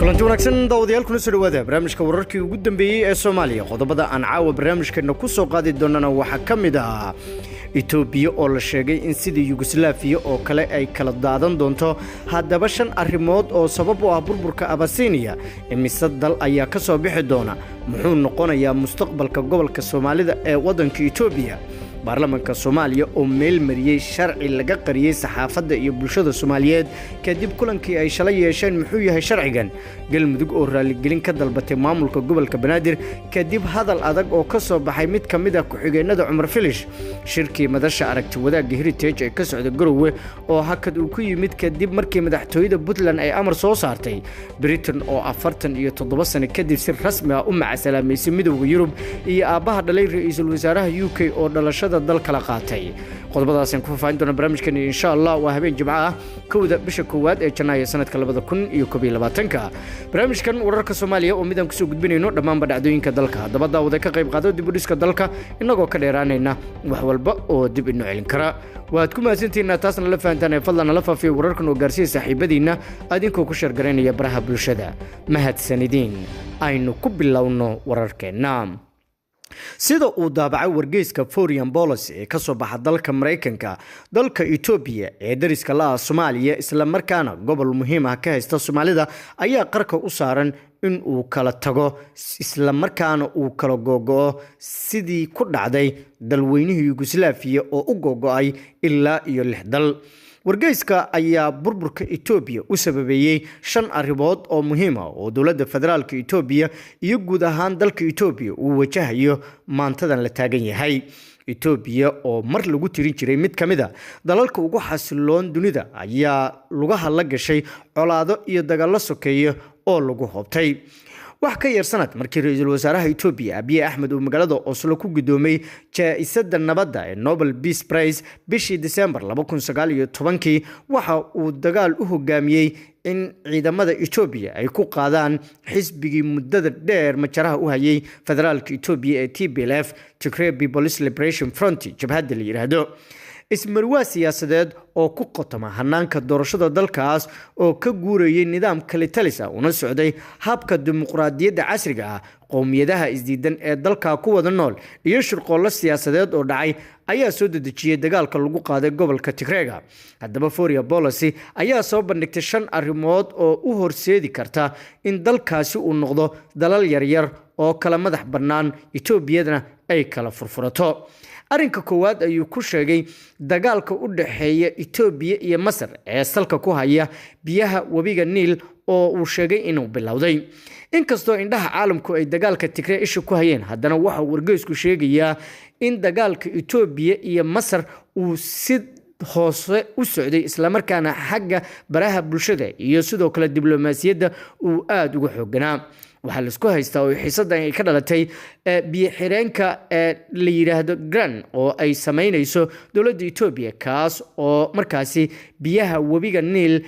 Kulanti wanaagsan, daawadayaal, kuna soo dhawaada barnaamijka wararkii ugu dambeeyey ee Soomaaliya. Qodobada aan caawa barnaamijkeena ku soo qaadi doonana waxaa ka mid ah Itoobiya oo la sheegay in sidii Yugoslaafiya oo kale ay kala daadan doonto. Haddaba, shan arrimood oo sabab u ah burburka Abasiniya, imise dal ayaa ka soo bixi doona? Muxuu noqonayaa mustaqbalka gobolka Soomaalida ee waddanka Itoobiya? Baarlamaanka Soomaaliya oo meel mariyey sharci laga qariyey saxaafadda iyo bulshada Soomaaliyeed kadib kulankii ay shalay yeesheen, muxuu yahay sharcigan? Galmudug oo raaligelin ka dalbatay maamulka gobolka Banaadir kadib hadal adag oo ka soo baxay mid ka mid ah ku-xigeenada Cumar Filish. Shirkii madasha aragti wadaagga Heritage ee ka socda Garowe oo hakad uu ku yimid kadib markii madaxtooyada Puntland ay amar soo saartay. Britain oo 47 sano kadib si rasmi ah u macasalaameysay Midowda Yurub, iyo aabbaha dhalay ra-iisul wasaaraha UK oo dhalashada dal kala qaatay. Qodobadaasaan ku faahfaahin doona barnaamijkan, insha Allah. Waa habeen Jimco ah, 1da bisha 1aad ee Janaayo, sanadka 2021-ka. Barnaamijkan wararka Soomaaliya oo midaan kusoo gudbinayno dhammaanba dhacdooyinka dalka. Haddaba daawada, ka qayb qaado dib u dhiska dalka, innagoo ka dheeraanayna wax walba oo dib inoo celin kara. Waad ku mahadsantihiin taasna la fahantaan ee fadlan nala faafiyo wararkan oo gaarsiiya saaxiibadiinna, adinkoo ku share garaynaya baraha bulshada. Mahadsanidin. Aynu ku bilowno wararkeenna. Sida uu daabacay wargeyska Foreign Policy ee kasoo baxa dalka Maraykanka, dalka Etoobiya ee dariska la ah Soomaaliya, islamarkaana gobol muhiim ah ka haysta Soomaalida, ayaa qarka u saaran in uu kala tago, islamarkaana uu kala googo-o sidii ku dhacday dalweynihii Yugoslaafiya oo u googo-ay ilaa iyo lix dal. Wargeyska ayaa burburka Etoobiya u sababeeyey shan arrimood oo muhiim ah oo dowladda federaalka Etoobiya iyo guud ahaan dalka Etoobiya uu wajahayo maantadan la taagan yahay. Etoobiya oo mar lagu tirin jiray mid ka mid a dalalka ugu xasiloon dunida ayaa lugaha la gashay colaado iyo dagaallo sokeeye oo lagu hoobtay. Wax ka yar sanad markii ra-iisul wasaaraha Etoobiya Abiy Axmed uu magaalada Oslo ku gudoomay jaa-isada nabadda ee Nobel Peace Prize bishii December 2019-kii, waxa uu dagaal u hogaamiyey in ciidamada Etoobiya ay ku qaadaan xisbigii muddada dheer majaraha u hayay federaalka Etoobiya ee TPLF, Tigray People's Liberation Front, jabhadda la yidhaahdo. Ismarwaa siyaasadeed oo ku qotoma hanaanka doorashada dalkaas oo ka guurayay nidaam kalitalis ah una socday habka dimuqraadiyadda casriga ah, qowmiyadaha isdiidan ee dalka ku wada nool iyo shirqoollo siyaasadeed oo dhacay ayaa soo dedejiyey dagaalka lagu qaaday gobolka Tigreega. Haddaba, Foreign Policy ayaa soo bandhigtay shan arrimood oo u horseedi karta in dalkaasi uu noqdo dalal yaryar oo kala madax bannaan, Etoobiyadana ay kala furfurato. Arrinka koowaad ayuu ku sheegay dagaalka u dhexeeya Etoobiya iyo Masar ee salka ku haya biyaha webiga Niil oo uu sheegay inuu bilowday. Inkastoo indhaha caalamku ay dagaalka Tigree isha ku hayeen, haddana waxa uu wargeysku sheegayaa in dagaalka Etoobiya iyo Masar uu si hoose u socday, islamarkaana xagga baraha bulshada iyo sidoo kale diblomaasiyadda uu aada uga xooganaa. Waxaa laisku haystaa oo xiisadan ay ka dhalatay biyo xireenka la yidhaahdo Grand oo ay sameynayso dowladda Etoobiya, kaas oo markaasi biyaha webiga Niil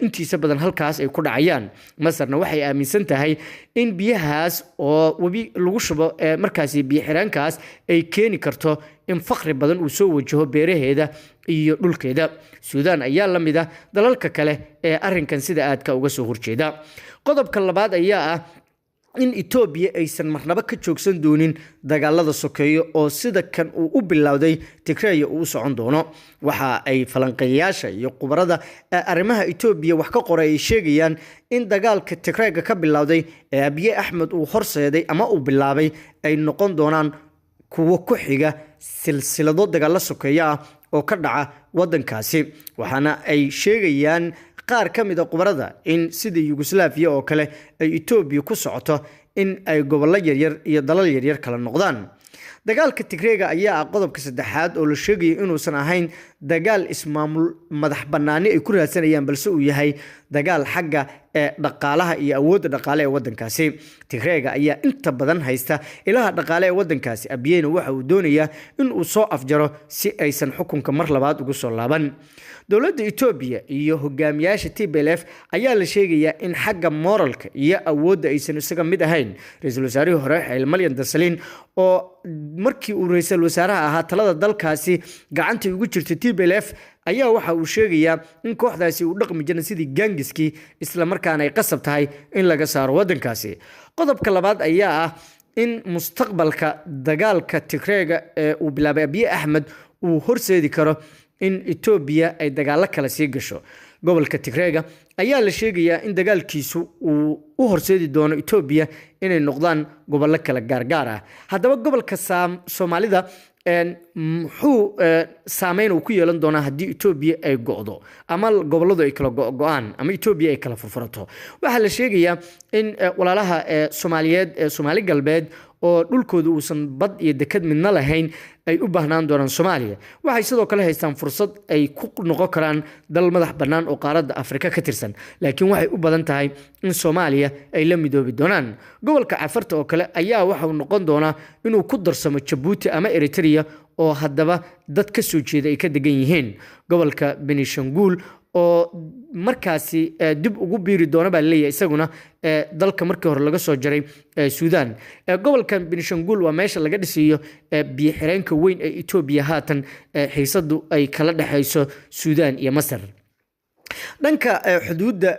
intiisa badan halkaas ay ku dhacayaan. Masarna waxay aaminsan tahay in biyahaas oo webi lagu shubo markaasi biyo xireenkaas ay keeni karto in faqri badan uu soo wajaho beeraheeda iyo dhulkeeda. Suudaan ayaa la mid ah dalalka kale ee arrinkan sida aadka uga soo horjeeda. Qodobka labaad ayaa ah in Etoobiya aysan marnabo ka joogsan doonin dagaalada sokeeyo oo sida kan uu u bilowday Tigreeya uu u socon doono. Waxa ay falanqeeyayaasha iyo khubarada arrimaha Etoobiya wax ka qoray ay sheegayaan in dagaalka Tigreega ka bilowday ee Abiye Axmed uu horseeday ama uu bilaabay ay noqon doonaan kuwo ku xiga silsilado dagaalo sokeeyo ah oo ka dhaca wadankaasi. Waxaana ay sheegayaan qaar ka mid a khubarada in sida Yugoslaafiya oo kale ay Etoobiya ku socoto in ay gobollo yaryar iyo dalal yaryar kala noqdaan. Dagaalka Tigreega ayaa ah qodobka saddexaad oo la sheegayo inuusan ahayn dagaal ismaamul madax banaani ay ku raadsanayaan, balse uu yahay dagaal xagga ee dhaqaalaha iyo awoodda dhaqaale ee wadankaasi. Tigreega ayaa inta badan haysta ilaha dhaqaale ee wadankaasi. Abiyeyna waxa uu doonayaa in uu soo afjaro si aysan xukunka mar labaad ugu soo laaban. Dowladda Etoobiya iyo hogaamiyaasha TPLF ayaa la sheegayaa in xagga moralka iyo awoodda aysan isaga mid ahayn. Ra-iisul wasaarihii hore Xeelmalyan Dasaliin oo markii uu ra-iisul wasaaraha ahaa talada dalkaasi gacanta ugu jirtay TPLF ayaa waxa uu sheegayaa in kooxdaasi uu dhaqmi jiray sidii gangiskii, islamarkaana ay qasab tahay in laga saaro waddankaasi. Qodobka labaad ayaa ah in mustaqbalka dagaalka Tigreega ee uu bilaabay Abiy Axmed uu horseedi karo in Etoobiya ay dagaalo kale sii gasho. Gobolka Tigreega ayaa la sheegayaa in dagaalkiisu uu u horseedi doono Etoobiya inay noqdaan gobollo kale gaargaar ah. Haddaba gobolka Soomaalida muxuu saameyn uu ku yeelan doonaa haddii Etoobiya ay go'do ama gobolladu ay kala go'aan ama Etoobiya ay kala furfurato? Waxaa la sheegayaa in walaalaha Soomaaliyeed ee Soomaali Galbeed oo dhulkooda uusan bad iyo dekad midna lahayn ay u baahnaan doonaan Soomaaliya. Waxay sidoo kale haystaan fursad ay ku noqon karaan dal madax bannaan oo qaaradda Afrika ka tirsan, laakiin waxay u badan tahay in Soomaaliya ay la midoobi doonaan. Gobolka Cafarta oo kale ayaa waxauu noqon doonaa inuu ku darsamo Jabuuti ama Eritrea oo haddaba dad ka soo jeeda ay ka degan yihiin. Gobolka Benishanguul oo markaasi dib ugu biiri doona baa laleeyahay isaguna dalka markii hore laga soo jaray Suudaan. Gobolka Benishanguul waa meesha laga dhisayo biyo xireenka weyn ee Etoobiya haatan xiisadu ay kala dhexayso Suudaan iyo Masar. Dhanka xuduudda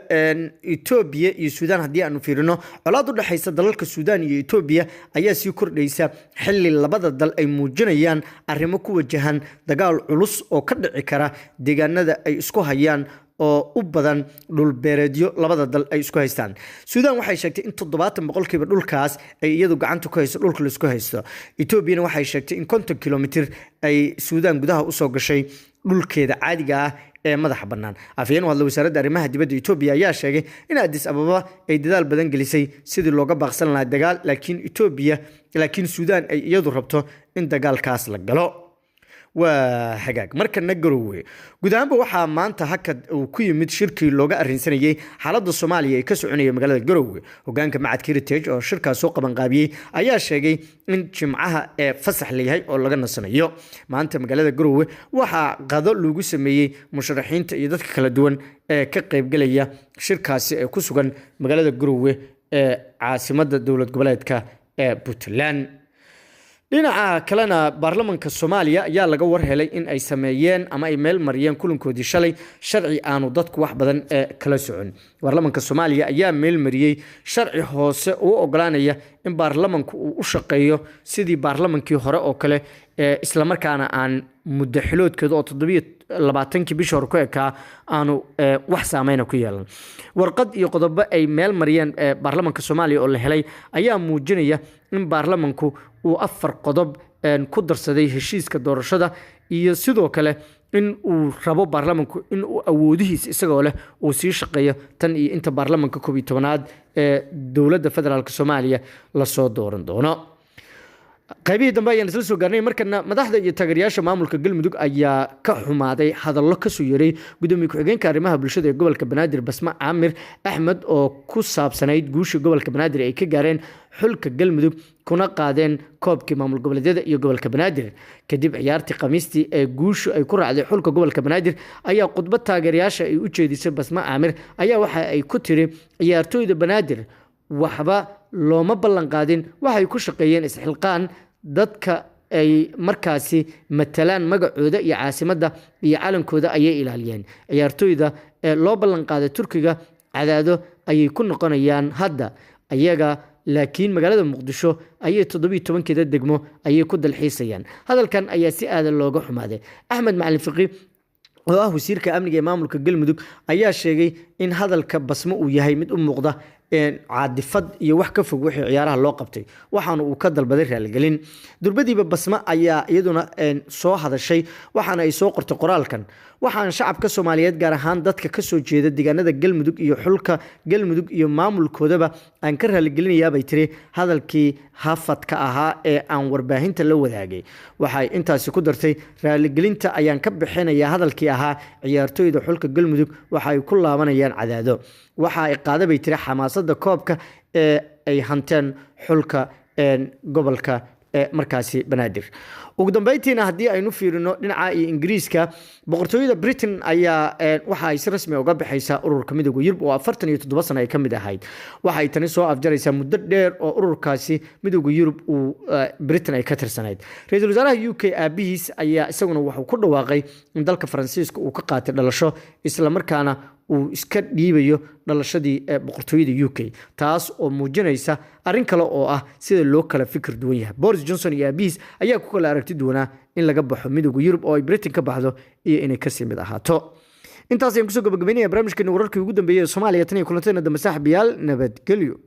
Etoobiya iyo Suudaan haddii aanu fiirino, colaad u dhexaysa dalalka Suudaan iyo Etoobiya ayaa sii kordhaysa xilli labada dal ay muujinayaan arrimo ku wajahan dagaal culus oo ka dhici kara deegaanada ay isku hayaan oo u badan dhulbeereedyo labada dal ay isku haystaan. Suudaan waxay sheegtay in 70% dhulkaas ay iyadu gacanta ku hayso dhulka laisku haysto. Etoobiyana waxay sheegtay in 50 kilomitir ay Suudaan gudaha usoo gashay dhulkeeda caadiga ah ee madaxa bannaan. Afhayeen u hadla wasaaradda arrimaha dibadda Etoobiya ayaa sheegay in Addis Ababa ay dadaal badan gelisay sidii looga baaqsan lahaa dagaal, laakiin Etoobiya laakiin Suudaan ay iyadu rabto in dagaalkaas la galo. Waa hagaag. Markana Garowe. Guud ahaanba waxaa maanta hakad uu ku yimid shirkii looga arrinsanayey xaaladda Soomaaliya ee ka soconaya magaalada Garowe. Hogaanka Macadka Heritage oo shirkaas soo qabanqaabiyey ayaa sheegay in Jimcaha ee fasax layahay oo laga nasanayo. Maanta magaalada Garowe waxaa qado lagu sameeyey musharaxiinta iyo dadka kala duwan ee ka qaybgalaya shirkaasi ee ku sugan magaalada Garowe ee caasimadda dowlad goboleedka ee Puntland. Dhinaca kalena baarlamanka Soomaaliya ayaa laga war helay in ay sameeyeen ama ay meel mariyeen kulankoodii shalay sharci aanu dadku wax badan ee kala socon. Baarlamanka Soomaaliya ayaa meel mariyey sharci hoose uu ogolaanaya in baarlamanku uu u shaqeeyo sidii baarlamankii hore oo kale, islamarkaana aan muddo xiloodkeeda oo 27-kii bishii hore ku ekaa aanu wax saameyna ku yeelan. Warqad iyo qodobo ay meel mariyeen baarlamanka Soomaaliya oo la helay ayaa muujinaya in baarlamanku uu 4 qodob ku darsaday heshiiska doorashada, iyo sidoo kale in uu rabo baarlamanku in uu awoodihiisa isagoo leh uu sii shaqeeyo tan iyo inta baarlamanka 11aad ee dowladda federaalk Soomaaliya lasoo dooran doono. Qaybihii dambe ayaan isla soo gaarnay. Markana madaxda iyo taageerayaasha maamulka Galmudug ayaa ka xumaaday hadallo kasoo yeeray gudoomiye ku-xigeenka arrimaha bulshada ee gobolka Banaadir Basma Caamir Axmed oo ku saabsanayd guusha gobolka Banaadir ay ka gaareen xulka Galmudug kuna qaadeen koobkii maamul goboleedyada iyo gobolka Banaadir. Kadib ciyaartii Khamiistii ee guushu ay ku raacday xulka gobolka Banaadir ayaa khudbad taageerayaasha ay u jeedisay Basma Caamir ayaa waxa ay ku tiri: ciyaartooyda Banaadir waxba looma ballan qaadin, waxay ku shaqeeyeen isxilqaan, dadka ay markaasi matalaan magacooda iyo caasimadda iyo calankooda ayay ilaaliyeen. Ciyaartooyda ee loo ballan qaaday Turkiga Cadaado ayay ku noqonayaan hadda ayaga, laakiin magaalada Muqdisho ayay 17-keeda degmo ayay ku dalxiisayaan. Hadalkan ayaa si aadan looga xumaaday. Axmed Macalin Fiqi oo ah wasiirka amniga ee maamulka Galmudug ayaa sheegay in hadalka Basmo uu yahay mid u muuqda caadifad iyo wax ka fog wixii ciyaaraha loo qabtay, waxaana uu ka dalbaday raaligelin. Durbadiiba Basmo ayaa iyaduna soo hadashay, waxaana ay soo qortay qoraalkan: waxaan shacabka Soomaaliyeed, gaar ahaan dadka kasoo jeeda deegaanada Galmudug iyo xulka Galmudug iyo maamulkoodaba aan ka raaligelinayaa, bay tiri, hadalkii hafadka ahaa ee aan warbaahinta la wadaagay. Waxay intaasi ku dartay: raaligelinta ayaan ka bixinayaa hadalkii ahaa ciyaartooyda xulka Galmudug waxa ay ku laabanayaan Cadaado, waxa ay qaada, bay tiri, xamaasada koobka ee ay hanteen xulka gobolka markaasi Banaadir. Ugu dambeyntiina, haddii aynu fiirino dhinaca iyo Ingiriiska, boqortooyada Britain ayaa waxa ay si rasmi uga baxaysaa ururka Midooda Yurub oo 47 sano ay ka mid ahayd. Waxay tani soo afjaraysaa muddo dheer oo ururkaasi Midooda Yurub uu Britain ay ka tirsanayd. Ra-iisul wasaaraha UK aabihiis ayaa isaguna wuxuu ku dhawaaqay in dalka Faransiiska uu ka qaatay dhalasho, islamarkaana uu iska dhiibayo dhalashadii boqortooyada UK, taas oo muujinaysa arrin kale oo ah sida loo kala fikir duwan yahay. Boris Johnson iyo aabihiis ayaa ku kala aragti duwanaa in laga baxo Midooda Yurub oo ay Britain ka baxdo iyo inay kasii mid ahaato. Intaas ayaan kusoo gabagabeynaya barnaamijkeena wararkii ugu dambeeyay ee Soomaaliya. Tan iyo kulanteena dambe, saaxiibayaal, nabadgelyo.